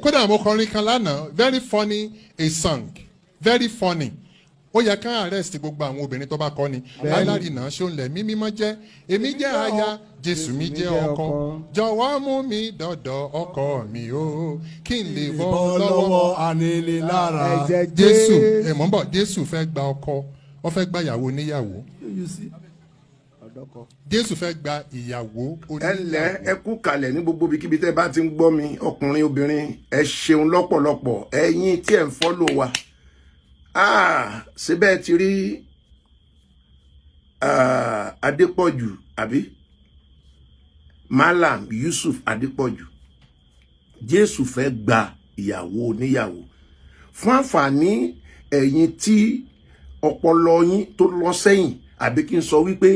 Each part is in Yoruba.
Kódà mo kọrin kan lánàá, very funny, a song, very funny. Ó yẹ kán arrest gbogbo àwọn obìnrin tó bá kọ́ ni. Alárìnà ṣóńlẹ̀ mi mímọ́ jẹ́, èmi jẹ́ aya, Jésù mi jẹ́ ọkọ, jọ̀wọ́ mú mi dọ̀dọ̀ ọkọ mi o, kí n lè bọ́ lọ́wọ́ aninilára. Ẹ̀jẹ̀ Jésù. Ẹ̀ mọ̀ ń bọ̀, Jésù fẹ́ gba ọkọ, ó fẹ́ gba ìyàwó níyàwó. You see? Jésù fẹ́ gba ìyàwó Ẹ ǹlẹ́, oníyàwó. Ẹ kú kalẹ̀ ní gbogbo ibikíbi tẹ́ bá ti ń gbọ́ mi, ọkùnrin, obìnrin, ẹ ṣeun lọ́pọ̀lọpọ̀. Ẹ̀yin tí ẹ̀ ń follow wa. Ah, síbẹ̀ ti rí, ah, Adépọ̀jù àbí Malam Yusuf Adépọ̀jù, Jésù fẹ́ gba ìyàwó oníyàwó. Fún àǹfààní ẹ̀yin tí ọpọlọ yín tó lọ sẹ́yìn, àbí kí n sọ wípé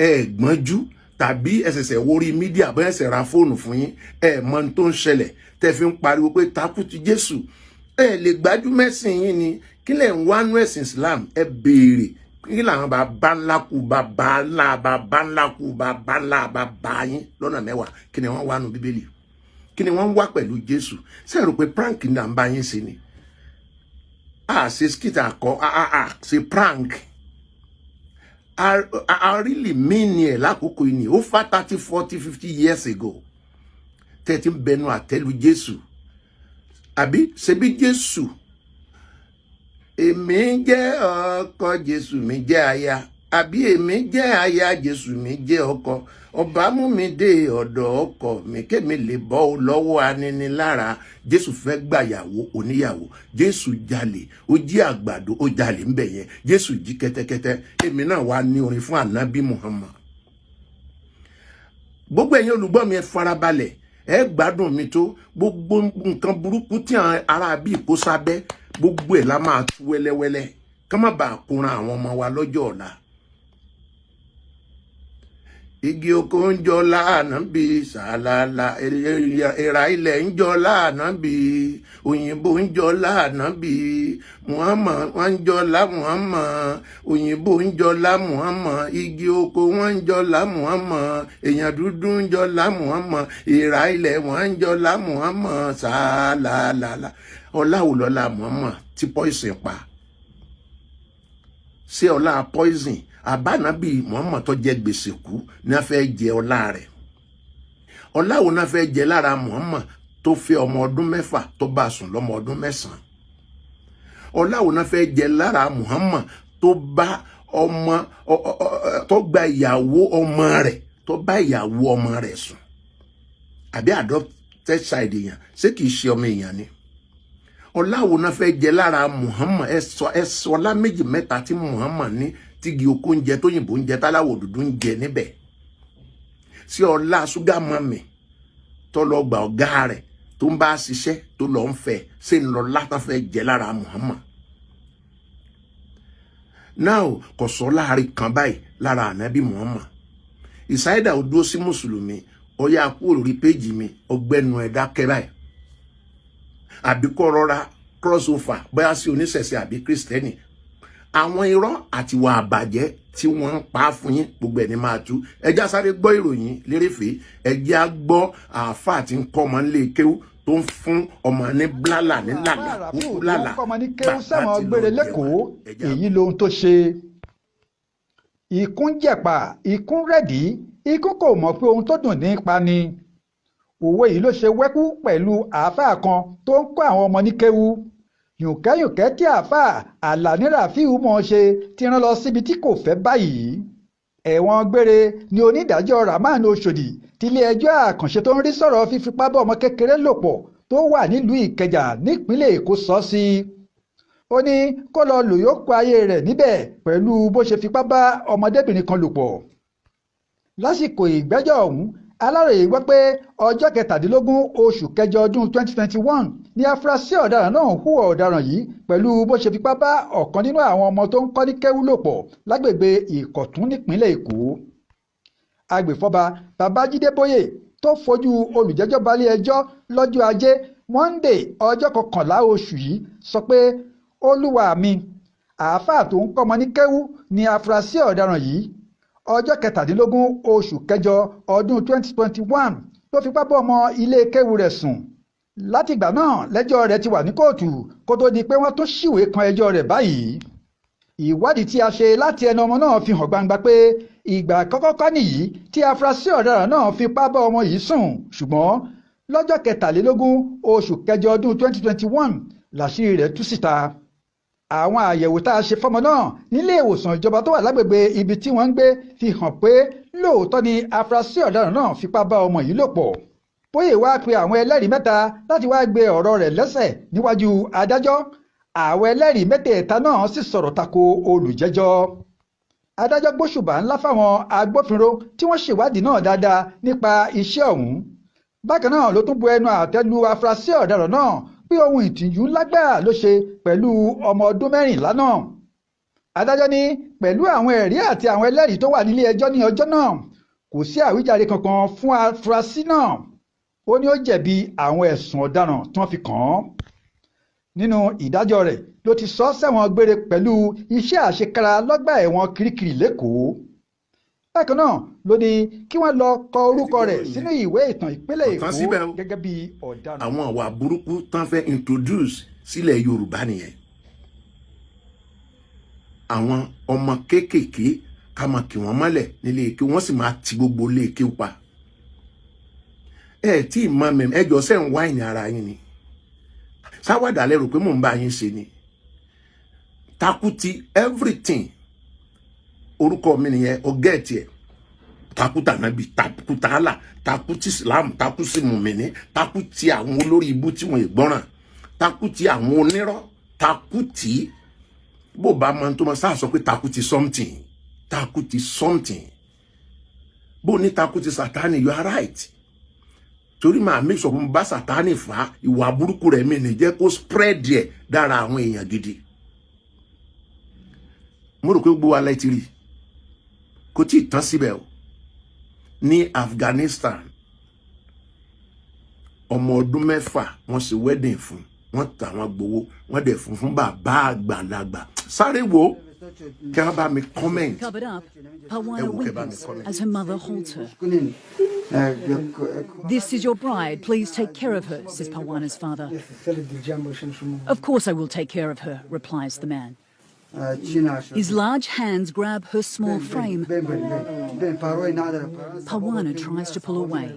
ẹ gbọ́njú, tàbí ẹ ṣẹ̀ṣẹ̀ wórí media, bóyá ẹsẹ̀ ra fóònù fún yín, ẹ mọ ohun tó ń ṣẹlẹ̀ tẹ́ fi ń pariwo pé takú ti Jésù. Ẹ lè gbájú mẹ́sìn yín ni. Kí lẹ̀ ń wá nú ẹ̀sìn Islam? Ẹ béèrè kí làwọn bàbá ńlá kú, bàbá ńlá bàbá ńlá kú, bàbá ńlá bàbá yín lọ́nà 10, kí ni wọ́n wá nú Bíbélì? Kí ni wọ́n ń wá pẹ̀lú Jésù? Ṣé ẹ rò pé prank ni à ń bá yín ṣe ni? A ṣe skit àkọ́, a ṣe prank, a really mean ẹ̀ lákòókò yìí ni. Over 30, 40, 50 years ago tẹ́ ẹ ti ń bẹnu àtẹ́lu Jésù, àbí ṣebí Jésù, èmi jẹ́ ọkọ, Jésù mi jẹ́ aya, àbí èmi jẹ́ aya, Jésù mi jẹ́ ọkọ, ọba mú mi dé ọ̀dọ̀ ọkọ mi kémi lè bọ́ ọ lọ́wọ́ aninilára. Jésù fẹ́ gbàyàwó oníyàwó. Jésù jalè, ó jí àgbàdo, ó jalè ń bẹ̀ yẹn. Jésù jí kẹ́tẹ́kẹ́tẹ́. Èmi náà wá ní orin fún Ànábì Muhammad. Gbogbo ẹ̀yin olùgbọ́ mi, ẹ farabalẹ̀, ẹ gbádùn mi tó. Gbogbo nǹkan burúkú tí àwọn ará bíi kó sábẹ́, gbogbo ẹ̀ la máa tú wẹ́lẹ́wẹ́lẹ́ ká má bàa kóran àwọn ọmọ wa lọ́jọ́ ọ̀la. Igi oko ń jọ láàánú bí sàlàlà, ìrà ilẹ̀ ń jọ láàánú bí, òyìnbó ń jọ láàánú bí Muhammad, wọ́n ń jọ lá Muhammad, òyìnbó ń jọ lá Muhammad, igi oko wọ́n ń jọ lá Muhammad, èèyàn dúdú ń jọ lá Muhammad, ìrà ilẹ̀ wọ́n ń jọ lá Muhammad sàlàlà. Ọláwùlọ́lá Muhammad tí poison pa, ṣé ọlá poison àbánábì Muhammad tó jẹ gbèsè kú ní a fẹ́ jẹ ọlá rẹ̀? Ọlá wo náà fẹ́ jẹ lára Muhammad tó fẹ́ ọmọ ọdún 6, tó bá sùn lọ́mọ ọdún 9? Ọlá wo náà fẹ́ jẹ lára Muhammad tó bá ọmọ tó gba ìyàwó ọmọ rẹ̀, tó bá ìyàwó ọmọ rẹ̀ sùn, àbí adopted child èèyàn? Ṣé kìí ṣe ọmọ èèyàn ni? Ọlá wo náà fẹ́ jẹ lára Muhammad? Ẹ sọ, ẹ sọ ọlá méjì mẹ́ta tí Muhammad ní tígi oko ń jẹ, tóyìnbó ń jẹ, táláwọ̀ dúdú ń jẹ níbẹ̀. Sí ọlá sugar mummy tó lọ gba ọ̀gá rẹ̀ tó ń bá ṣiṣẹ́, tó lọ ń fẹ́, ṣé ń lọ látà fẹ́ jẹ lára Muhammad náà? Kò sọ láàrin kan báyìí lára ànábì Muhammad. Ìsáyédà ò dúró sí mùsùlùmí, ó yá kúrò lórí péjì mi, ọgbẹ́nu ẹ̀ dákẹ́ báyìí, àbí kọ́ rọra cross over, bóyá sí oníṣẹ̀ṣe àbí Kristẹni. Àwọn irọ́ àti ìwà àbàjẹ́ tí wọ́n ń pa fún yín, gbogbo ẹ̀ ní máa tú. Ẹjá sáré gbọ́ ìròyìn lérèfé. Ẹjẹ́ á gbọ́ àáfàá tí ń kọ́ ọmọ nílé kéwú, tó ń fún ọmọ ní blálà ní làlà kúkú làlà. Kọ́mọ ní kéwú sẹ́wọ̀n gbére lẹ́kọ̀ọ́, èyí lohun tó ṣe. Ikún jẹ̀pà, ikún rẹ̀dí, ikún kò mọ̀ pé ohun tó dùn ní pa ni. Òwe yìí ló ṣe wẹ́kú pẹ̀lú àáfàá kan tó ń kọ́ àwọn ọmọ ní kéwú. Yùnkẹ́yùnkẹ́ tí àáfàá Àlàní Rafiu mọ̀ ọ́n ṣe ti rán lọ síbi tí kò fẹ́ báyìí. Ẹ̀wọ̀n gbére ni onídàájọ́ Rahman Oshodi tiléẹjọ́ àkànṣe tó ń rí sọ̀rọ̀ fífipá bá ọmọ kékeré lò pọ̀ tó wà nílùú Ìkẹjà nípínlẹ̀ Èkó sọ sí. Ó ní kó lọ lò yòókù ayé rẹ̀ níbẹ̀ pẹ̀lú bó ṣe fipá bá ọmọdébìnrin kan lò pọ̀. Lásìkò ìgbẹ́jọ́ ọ̀hún, Aláròye gbọ́ pé ọjọ́ 17 oṣù kẹjọ ọdún 2021 ní afurasí ọ̀daràn náà hùwà ọ̀daràn yìí pẹ̀lú bó ṣe fipá bá ọ̀kan nínú àwọn ọmọ tó ń kọ́ ní kéwú lò pọ̀ lágbègbè Ìkọ̀tún nípínlẹ̀ Èkó. Agbèfọ́ba Babájídé Bóyè tó fojú olùjẹ́jọ́ balẹ̀-ẹjọ́ lọ́jọ́ Ajé Monde, ọjọ́ 11 oṣù yìí, sọ pé, "Olúwa mi, àáfàá tó ń kọ́mọ ní kéwú ní afurasí ọ̀daràn yìí. Ọjọ́ 17 oṣù kẹjọ ọdún 2021 ló fipá bá ọmọ ilé kéwú rẹ̀ sùn." Látìgbà náà lẹ́jọ́ rẹ̀ ti wà ní kóòtù kó tó di pé wọ́n tún ṣìwé kan ẹjọ́ rẹ̀ báyìí. Ìwádìí tí a ṣe láti ẹnu ọmọ náà fi hàn gbangba pé ìgbà àkọ́kọ́ kọ́ nìyí tí afurasí ọ̀daràn náà fipá bá ọmọ yìí sùn, ṣùgbọ́n lọ́jọ́ 23 oṣù kẹjọ ọdún 2021 làṣírí rẹ̀ tú síta. Àwọn àyẹ̀wò tá a ṣe fọ́mọ náà nílé ìwòsàn ìjọba tó wà lágbègbè ibi tí wọ́n ń gbé fi hàn pé lóòótọ́ ni afurasí ọ̀daràn náà fipá bá ọmọ yìí lò pọ̀. Bóyè wá pe àwọn ẹlẹ́rìí mẹ́ta láti wá gbé ọ̀rọ̀ rẹ̀ lẹ́sẹ̀ níwájú adájọ́. Àwọn ẹlẹ́rìí mẹ́tẹ̀ẹ̀ta náà sì sọ̀rọ̀ tako olùjẹ́jọ́. Adájọ́ gbóṣùbà ńlá fáwọn agbófinró tí wọ́n ṣèwádìí náà dáadáa nípa iṣẹ́ ọ̀hún. Bákan náà ló tún bu ẹnu àtẹ́ lu afurasí ọ̀daràn náà pé ohun ìtìjú ńlá gbáà ló ṣe pẹ̀lú ọmọ ọdún 14 náà. Adájọ́ ní pẹ̀lú àwọn ẹ̀rí àti àwọn ẹlẹ́rìí tó wà nílé ẹjọ́ ní ọjọ́ náà, kò sí àwíjàre kankan fún afurasí náà. Ó ní ó jẹ̀bi àwọn ẹ̀sùn ọ̀daràn tí wọ́n fi kàn án. Nínú ìdájọ́ rẹ̀ ló ti sọ sẹ́wọ̀n gbére pẹ̀lú iṣẹ́ àṣekára lọ́gbà ẹ̀wọ̀n Kirikiri lÉkòó. Bákan náà ló ní kí wọ́n lọ kọ orúkọ rẹ̀ sínú ìwé ìtàn ìpínlẹ̀ Kò tán Èkó síbẹ̀ o. gẹ́gẹ́ bí ọ̀daràn. Àwọn ìwà burúkú tán fẹ́ introduce sílẹ̀ Yorùbá nìyẹn. Àwọn ọmọ kéékèèké, ká máa kì wọ́n mọ́lẹ̀ nílé ike, wọ́n sì máa ti gbogbo ilé ike pa. Ẹ tí ì mọ mẹ́mẹ́, ẹjọ́ sẹ́ ń wáìnì ara yín ni sáwádà lẹ́rù pé mò ń bá yín ṣe ni takuti everything. Orúkọ mi nìyẹn, ọgẹ́ẹ̀tì ẹ̀, takuta nabi, takuta Allah, takuti Islam, takuti mùmíní, takuti àwọn olórí ibú tí wọn ìgbọràn, takuti àwọn onírọ́, takuti bó bá máa tó máa sáà sọ pé takuti something, takuti something, bó ní takuti Sátani. You are right, torí màá make sure mo bá Sátani fà á. Ìwà burúkú rẹ̀ mi ní jẹ́ kó spread ẹ̀ dára àwọn èèyàn gidi. Mo rò pé gbogbo wa lẹ ti rí. Kò tí ì tán síbẹ̀ o. Ní Afghanistan, ọmọ ọdún 6, wọ́n ṣe wedding fún wọ́n, tà wọ́n, gbowó wọ́n dẹ̀ fún bàbá àgbàlagbà. Sáré wo kí wọ́n bá mi comment. Covered up, Parwana Ẹ wò, kẹ́ bá mi whimpers comment. as her mother holds her. "This is your bride. Please take care of her," says Parwana's father. "Of course I will take care of her," replies the man. His large hands grab her small frame. Parwana tries to pull away.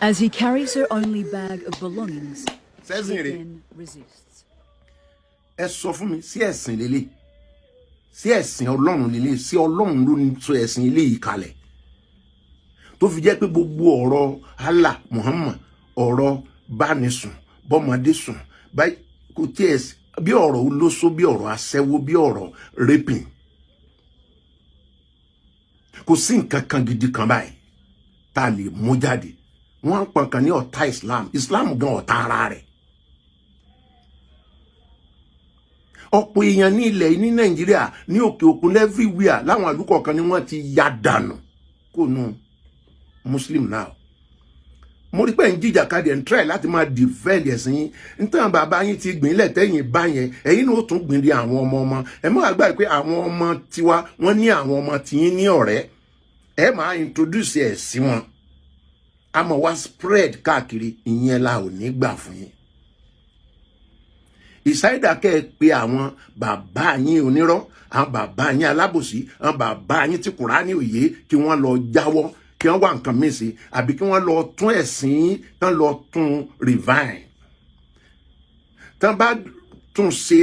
As he carries her only bag of belongings, she Sẹ́sìn rè. again resists. Ẹ sọ fún mi, sí ẹ̀sìn lélẹ̀? Sí ẹ̀sìn Ọlọ́run lélẹ̀? Sí Ọlọ́run ló ń sọ ẹ̀sìn ilé yìí kalẹ̀ tó fi jẹ́ pé gbogbo ọ̀rọ̀ Allah, Muhammad, ọ̀rọ̀ bánisùn, bọ́mọdé sùn báyìí, kò tiẹ̀ bí ọ̀rọ̀ olóṣó, bí ọ̀rọ̀ aṣẹ́wó, bí ọ̀rọ̀ raping, kò sí nǹkan kan gidi kan báyìí tá a lè mú jáde. Wọ́n ń pọn kan ní ọ̀tá Islam. Islam gan ọ̀tá ara rẹ̀. Ọ̀pọ̀ èèyàn ní ilẹ̀ ní Nàìjíríà, ní òkè òkun, everywhere, láwọn àdúgbò kan ni wọ́n ti ya dànù kó nu Muslim now. Mo rí pé ń jìjàkadì, ẹ̀ ń try láti máa defend ẹ̀sìn yín. Nítorí bàbá yín ti gbìn lẹ̀ tẹ́yìn bá yẹn, ẹ̀yin náà ó tún gbìn di àwọn ọmọ ọmọ. Ẹ má gbàgbé pé àwọn ọmọ tiwa, wọ́n ní àwọn ọmọ tiyín ní ọ̀rẹ́. Ẹ máa introduce ẹ̀ sí wọn, a mọ̀ wá spread káàkiri. Ìyẹn la ò ní gbà fún yín. Ìsáyédà kẹ́ ẹ pé àwọn bàbá yín onírọ́, àwọn bàbá yín alábòsí, àwọn bàbá yín tí Kùránì òye, kí wọ́n lọ jáwọ́, kí wọ́n wá nǹkan míì sí, àbí kí wọ́n lọ tún ẹ̀sìn yín tán, lọ tún revine tán, bá tún ṣe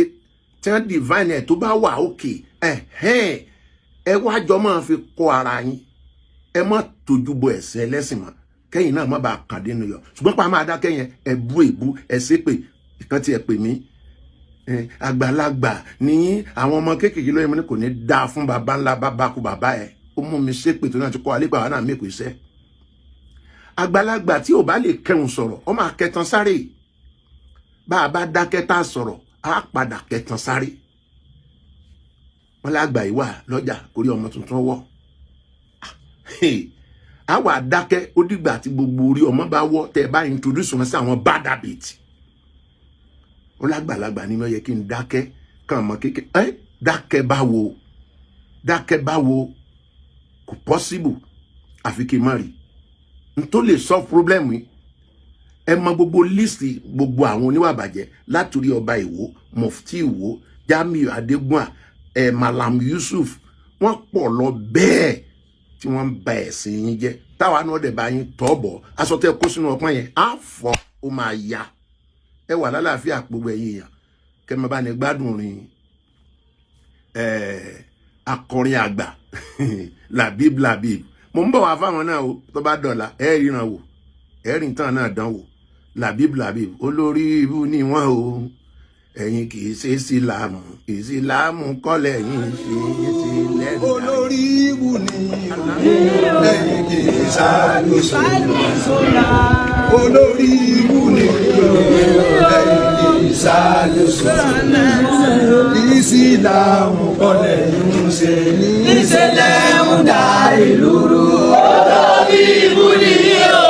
tí wọ́n divine ẹ̀ tó bá wà òkè. Ẹ̀hẹ́n, ẹ wá jọ máa fi kọ́ ara yín. Ẹ má tójú bọ ẹ̀sìn ẹlẹ́sìn mọ́, kẹ́yìn náà má bàa kàn dénú yọ. Ṣùgbọ́n pa máa dákẹ́ yẹn, ẹ bú èbú, ẹ ṣépè. Ìkan tí ẹ pè mí, àgbàlagbà ní àwọn ọmọ kéékèèké lóye. Mo ní kò ní dáa fún baba ńlá bàbá kú bàbá ẹ. Ó mú mi ṣépè tó náà ti kọ́ alẹ́ pé àwọn náà mẹ́kọ̀ọ́ iṣẹ́. Àgbàlagbà tí ò bá lè kẹhùn sọ̀rọ̀, ó máa kẹtàn sáré. Bá a bá dákẹ́ tá a sọ̀rọ̀, á padà kẹtàn sáré. Wọn lágbà yìí wà lọ́jà kórí ọmọ tuntun wọ́. Á wà dákẹ́, ó dìgbà tí gbogbo orí ọmọ bá wọ́, tẹ́ ẹ bá introduce wọn sí àwọn bad habit. Ó lágbàlagbà ni mo yẹ kí n dákẹ́ kàn mọ́ kékeré. Ẹ dákẹ́ báwo? Dákẹ́ báwo? Kò possible, àfi kí n má rí n tó lè solve problem yìí. Ẹ mọ gbogbo list gbogbo àwọn oníwà bàjẹ́, látòrí ọba Ìwó, Mufti Ìwó, Jamiu Adégúnwà, ẹ Malam Yusuf, wọ́n pọ̀ lọ bẹ́ẹ̀ tí wọ́n ń ba ẹ̀sìn yín jẹ́. Táwa náà dẹ̀ bá yín tọ́ bọ̀, aṣọ tẹ́ kó sínú ọpọ́n yẹn á fọ́, ó máa ya. Ẹ wà lálàáfíà, gbogbo ẹ̀yin èèyàn, kẹ́ máa bá ní gbádùn rin akọrin àgbà Labib Labib. Mo ń bọ̀ wá fáwọn náà o. Tó bá dọ̀la, ẹ ríran wò, ẹ rìn tán náà dán wò. Labib Labib, olórí ibú ni wọ́n o. Ẹ̀yin kì í ṣe sílámù, ìsìlámù kọ́lẹ̀ yín ṣe é ṣe lẹ́nu. Olórí ibù ni lẹ́yìn kì í ṣàlùsọ. Olórí ibù ni lẹ́yìn kì í ṣàlùsọ. Ìsìlámù kọ́lẹ̀ yín ṣe níṣẹ́ lẹ́hùn dá ìlú rú. Olórí ibú ni o.